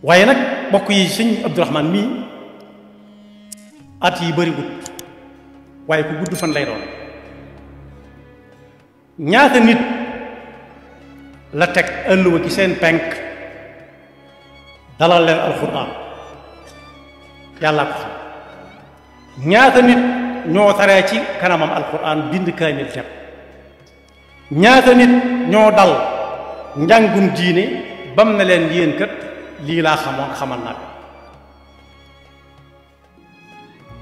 waaye nag bokk yi sëñ Abdourahman mii at yi bari gudd waaye ku gudd fan lay doon ñaata nit la teg ëlluwa ci seen penk dalal leen alxuraan yàlla ko xam ñaata nit ñoo taree ci kanamam alxuraan bind kaamil teg ñaata nit ñoo dal njàngum diine bam na leen yéen kat lii laa xamoon xamal naa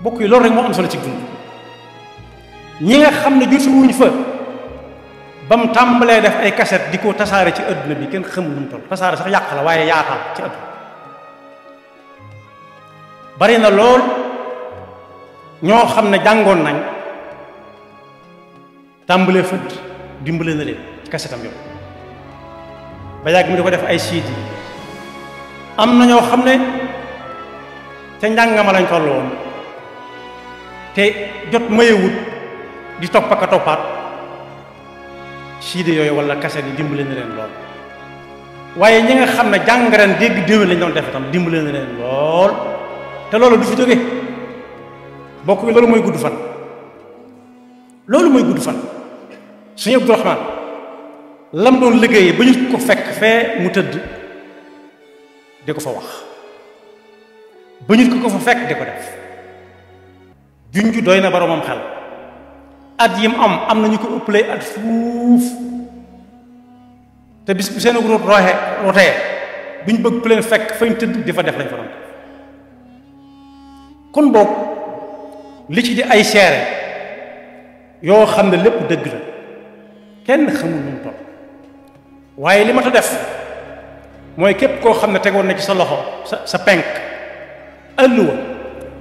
bokk yi loolu rek moo am solo ci dund ñi nga xam ne jotuwuñ fa ba mu tàmbalee def ay kaset di ko tasaare ci adduna bi kenn xamul nu mu toll tasaare sax yàq la waaye yaatal ci adduna bari na lool ñoo xam ne jàngoon nañ tàmbalee fëdd dimbale na leen ci kasetam yow ba yàgg mu di ko def ay CD am na ñoo xam ne ca njàngama lañ toll woon te jot mayewut di topp ak a toppaat CD yooyu wala kaset yi dimbale na leen lool waaye ñi nga xam ne jàng ren dégg déwén lañ doon def itam dimbale na leen lool te loolu du fi jóge bokk yi loolu mooy gudd fan loolu mooy gudd fan sëñ Abdourahman lam doon liggéey ba ñu ko fekk fee mu tëdd di ko fa wax ba ñu ko fa fekk di ko def junj doy na boromam xel at yim am na ñu ko ëppalee at fuuf te bis bu seen root rotee duñ bëgg ku leen fekk fañ tëdd di fa def lañ fa doon kon boog li ci di ay seere yoo xam ne lépp dëgg la kenn xamul nu mu toll waaye li ma ta def mooy képp koo xam ne tegoon na ci sa loxo sa penk ëlluwa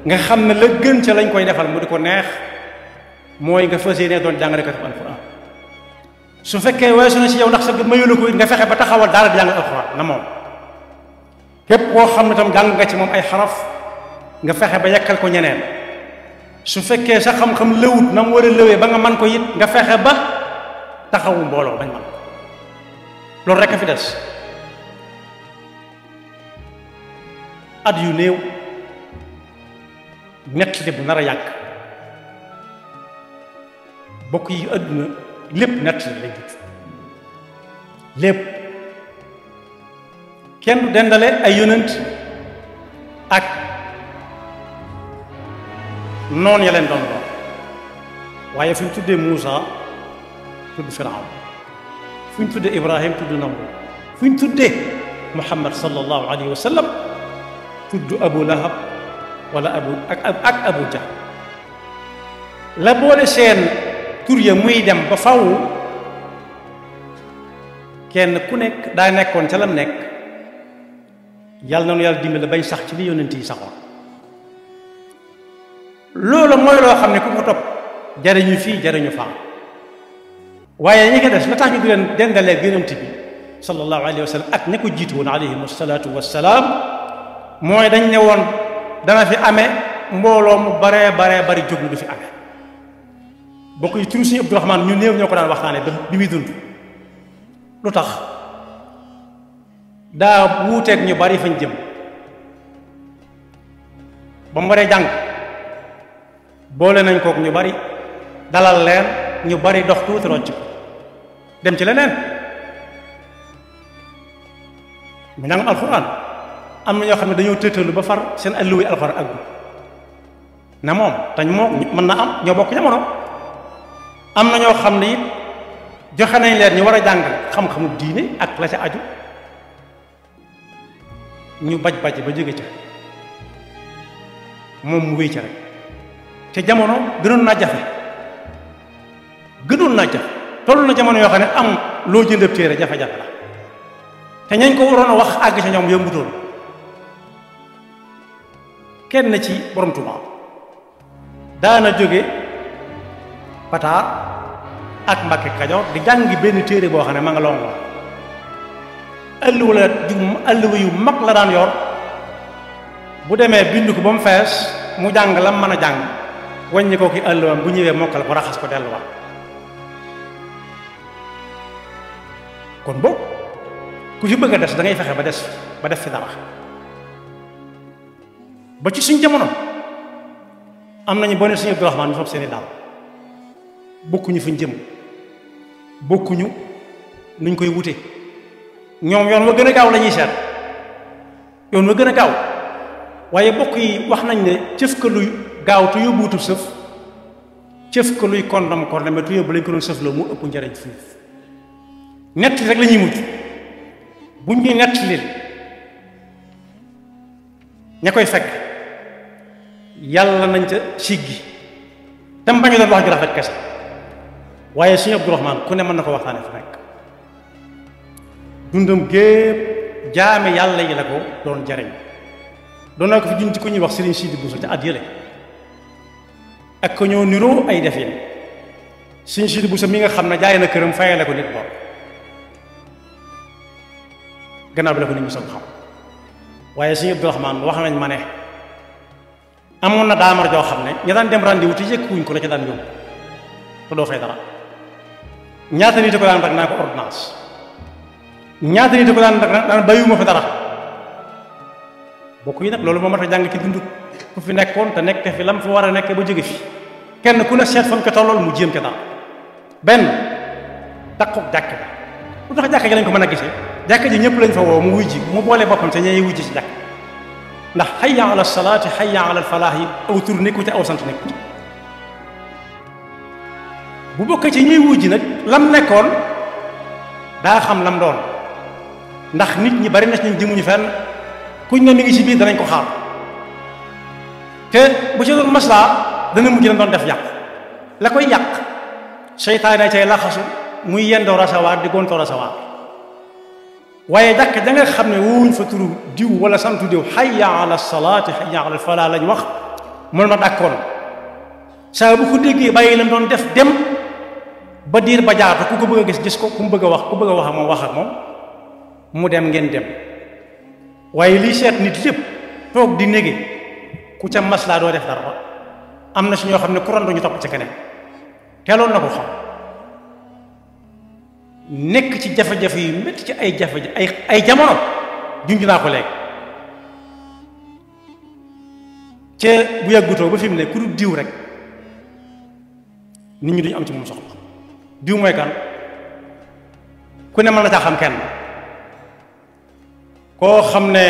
nga xam ne la gën ca lañ koy defal mu di ko neex mooy nga fas yéene doon jàngalekatu alxuraan su fekkee weesu na ci yow ndax sa gën mayu la ko it nga fexe ba taxawal daara di jàng alxuraan na moom képp koo xam ne tam jàng nga ci moom ay xaraf nga fexe ba yekkal ko ñeneen su fekkee sa xam-xam lëwut na mu war a lëwee ba nga man ko it nga fexe ba taxawu mbooloo bañ man loolu rekk a fi des at yu néew nett li bu nar a yàgg bokk yi àdduna lépp nett li lay jut lépp kenn du dendale ay yonent ak noon ya leen doon doon waaye fu ñu tuddee Muusa tudd Firawn fu ñu tuddee Ibrahim tudd Namrud fu ñu tuddee Muhammad sallallahu alayhi wa sallam tudd Abu Lahab wala Abu Jahl la boole seen tur ya muy dem ba faw kenn ku nekk daa nekkoon ca lam nekk yàlla na nu yàlla dimbali bañ sax ci li yonent yi saxoon loolu mooy loo xam ne ku ko topp jariñu fii jariñu faa waaye ñi ko des la tax ñu di leen dendalee yonent bi sallallahu alayhi wa sallam ak ña ko jiitu woon alayhim asalaatu wassalaam mooy dañ ne woon dana fi amee mbooloo mu baree bari jóg lu du fi amee bokk yi turu Sëñ Abdourahman ñu néew ñoo ko daan waxtaane bi muy dund lu tax daa wuuteeg ñu bari fañ jëm ba mu waree jàng boole nañ kook ñu bari dalal leen ñu bari dox tuuti rocc ko dem ci leneen mu njàngam alxuraan am na ñoo xam ne dañoo tëtalu ba far seen alluwa yi alxuraan ak na moom tañ moo mën na am ñoo bokk jamono am na ñoo xam ne it joxe nañ leen ñu war a jàng xam-xamu diine ak la ca aju ñu baj ba jóge ca moom mu wéy ca rek te jamono gënoon naa jafe toll na jamono yoo xam ne am loo jëndab téere jafe-jafe la te ñañ ko waroon a wax àgg ca ñoom yombutoon kenn ci borom Tuubaa daana jóge Pataar ak Mbàkke Kajoor di jàngi benn téere boo xam ne ma nga longo alluwa yu mag la daan yor bu demee bind ko ba mu fees mu jàng la mën a jàng wàññi ko ki alluwam bu ñëwee mokkal ko raxas ko delluwaat kon boobu ku fi bëgg a des da ngay fexe ba def fi dara ba ci suñ jamono am nañu boo ne suñu Abdourahmane ñu fab seeni daal bokkuñu fuñ jëm bokkuñu nuñ koy wute ñoom yoon wa gën a gaaw la ñuy seet yoon wa gën a gaaw waaye bokk yi wax nañ ne cëf ka luy gaaw te yóbbuwutu sëf cëf ka luy kondam kondam te yóbbu lañ ko doon sëf la mu ëpp njariñ fuuf nett rek la ñuy mujj buñ ñuy nett lil ña koy fekk yàlla nañ ca siggi tam bañu doon wax ju rafet kese waaye suñu Abdourahmane ku ne mën na ko waxtaane fu nekk dundam gépp jaame yàlla yi la ko doon jariñ doon naa ko fi junti ku ñuy wax Serigne Sidi Bousso ca at yële ak ko ñoo niroo ay defin Serigne Sidi Bousso mi nga xam ne jaay na këram fayale ko nit bor gannaaw bi la ko nit ñi soog xam waaye suñu Abdourahmane wax nañ ma ne amoon na daamar joo xam ne ña daan dem rendez-vous te yëkkuwuñ ko la ca daan yóbbu te doo fay dara ñaata nit ko daan rek naa ko ordonnance ñaata nit ko daan bàyyiwuma fa dara bokk yi nag loolu moo mat a jàng ci dundut ku fi nekkoon te nekk fi lam fi war a nekk ba jóge fi kenn ku ne seet fam ko tollool mu jéem ca dara benn takkook jàkk ba lu tax jàkk ji lañ ko mën a gisee jàkk ji ñëpp lañ fa woo mu wuy ji mu boole boppam te ñee wuy ji ci jàkk ndax hayya ala salaati hayya ala falaax yi aw tur nekku ci aw sant nekku ci bu bokkee ci ñuy wuy ji nag lam nekkoon daa xam lam doon ndax nit ñi bari na ci ñu jëmuñu fenn kuñ ne mi ngi ci biir danañ ko xaar te bu ci doon maslaa dana mujj leen doon def yàq la koy yàq seytaane cay laxasu muy yendoo rasawaar di gontoo rasawaar waaye jàkk da nga xam ne woowuñ fa turu diw wala santu diw hayya ala salaati hayya ala falaa lañ wax mën ma dàkkoon saa bu ko déggee bàyyi lam doon def dem ba diir ba jaatu ku ko bëgg a gis ko ku mu bëgg a wax ku bëgg a wax ak moom wax ak moom mu dem ngeen dem waaye lii seet nit lépp toog di nége ku ca maslaa doo def dara am na si ñoo xam ne kuran ñu topp ca keneen teeloon na ko xam nekk ci jafe-jafe yu métti ci ay jafe-jafe ay jamono junj naa ko léegi ca bu yàggutoo ba fi mu ne ku dul diw rek nit ñi duñu am ci moom soxla diw mooy kan ku ne mën na caa xam kenn koo xam ne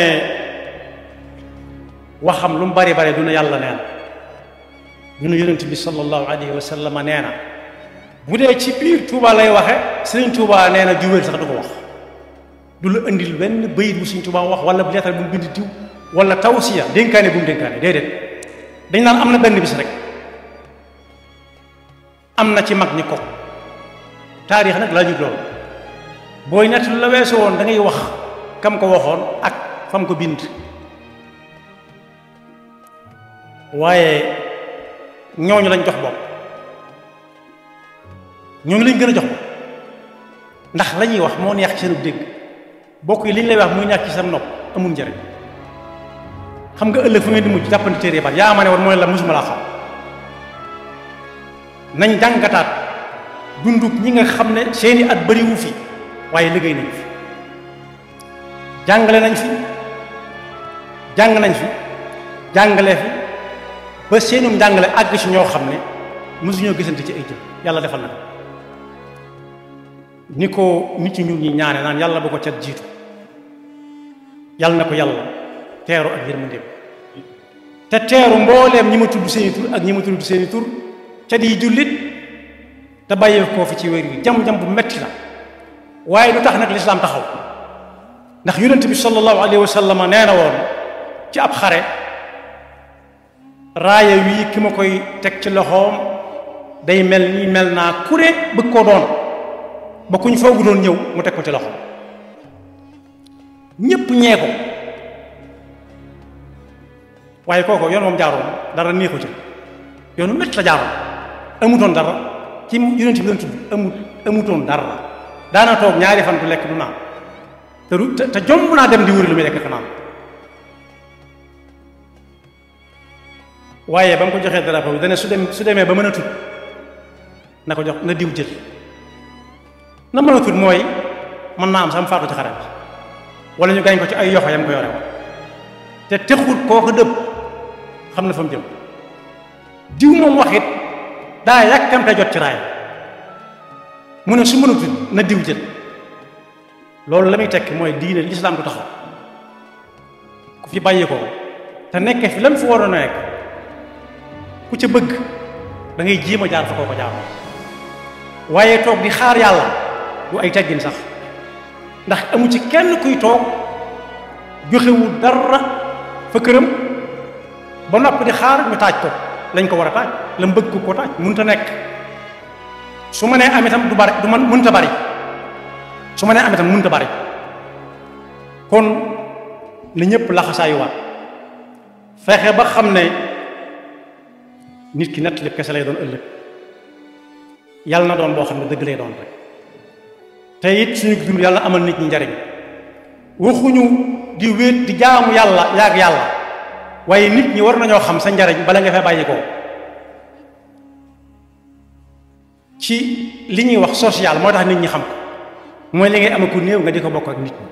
waxam lu mu bari bari du ne yàlla nee na du ne yonent bi sallallahu alayhi wa sallam nee na bu dee ci biir Touba lay waxe Sëriñ Touba nee na juwéel sax du ko wax du la indil benn bayit bu Sëriñ Touba wax wala lettre bu mu bind diw wala tawsiya dénkaane bu mu dénkaane déedéet dañ naan am na benn bis rek am na ci mag ñi ko taarix nag laa jut loolu booy nett la weesu woon da ngay wax kam ko waxoon ak fam ko bind waaye ñooñu lañ jox bopp ñooñu lañ gën a jox bopp ndax la ñuy wax moo neex ci seen dégg bokk yi li ñu lay wax muy neex ci seen nopp amul njëriñ xam nga ëllëg fu ngeen di mujj jàppandi téere ba yaa ma ne woon mooy la musuma laa xam nañ jàngataat dunduk ñi nga xam ne seeni at bariwu fi waaye liggéey nañ fi jàngale nañ fi jàng nañ fi jàngale fi ba seenum njàngale àgg ci ñoo xam ne mosuñoo gisante ci ay jëm yàlla defal na ni ko nit ci ñun ñi ñaane naan yàlla bu ko cat jiitu yàlla na ko yàlla teeru ak yërmandeem te teeru mbooleem ñi ma tudd seeni tur ak ñi ma tudd seeni tur ca di jullit te bàyyee koo fi ci wér yi jam-jam bu metti la waaye du tax nag lislaam taxaw ndax yonent bi sallallahu alayhi wa sallam nee na woon ci ab xare raaya wii ki ma koy teg ci loxoom day mel ni mel naa kure bëgg koo doon ba kuñ foogu doon ñëw mu teg ko ci loxoom ñépp ñee ko waaye kooko yoon moom jaaroon dara neexu ci yoonu métti la jaaroon amutoon dara ci yonent bi doon tudd amutoon dara daana toog ñaari fan du lekk du naan te jomb naa dem di wëri lu muy lekk naan waaye ba mu ko joxee drapeau bi dane su demee ba mën a tut na ko jox na diw jël na mën a tut mooy mën naa am sam faatu ci xare bi wala ñu gañ ko ci ay yoxo yam ko yore woon te texut koo ko dëpp xam na fa mu jëm diw moom wax it daa yàkkamte jot ci raay mu ne su mënut na diw jël loolu la muy tekki mooy diine lislaam du taxaw ku fi bàyyi ko te nekkee fi lan fi waroon a nekk ku ca bëgg da ngay jéem a jaar fa koo ko jaar waaye toog di xaar yàlla du ay teggin sax ndax amu ci kenn kuy toog joxewu dara fa këram ba nopp di xaar ñu taaj ko lañ ko war a taaj la mu bëgg ko taaj mënut a nekk su ma nee am itam du bari du man mënut a bari su ma nee am itam mënut a bari kon na ñëpp laxasaayuwaat fexe ba xam ne nit ki nett li kese lay doon ëllëg yàlla na doon boo xam ne dëgg lay doon rek te it suñu dund yàlla amal nit ñi njariñ waxuñu di wéet di jaamu yàlla yaag yàlla waaye nit ñi war nañoo xam sa njariñ bala nga fee bàyyi ko ci li ñuy wax social moo tax nit ñi xam ko mooy li ngay am ku néew nga di ko bokk ak nit ñi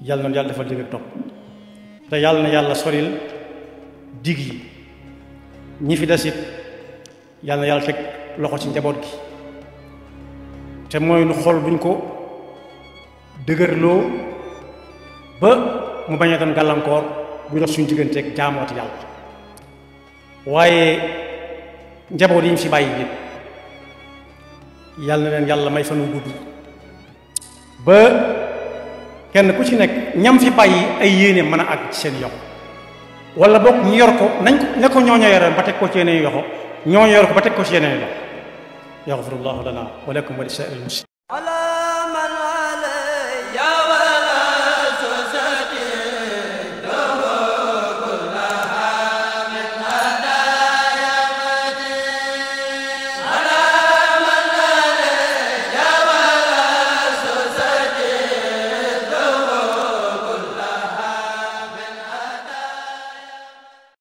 yàlla noonu yàlla dafa dëgg ak topp te yàlla na yàlla soril dig yi ñi fi des it yàlla na yàlla teg loxo ci njaboot gi te mooy nu xool buñ ko dëgërloo ba mu bañ a doon gàllankoor bu dox suñu digganteeg jaamooti yàlla waaye njaboot yi ñu fi bàyyi yépp yàlla na leen yàlla may fan wu gudd ba kenn ku ci nekk ñam fi bàyyi ay yéene mën a àgg ci seen yoxo wala boog ñu yor ko nañ ko ne ko ñooño yoroon ba teg ko ci yeneen yoxo ñooño yor ko ba teg ko ci yeneen yoxo yaxfirullahu lana wa lakum wa li saa'iril muslimin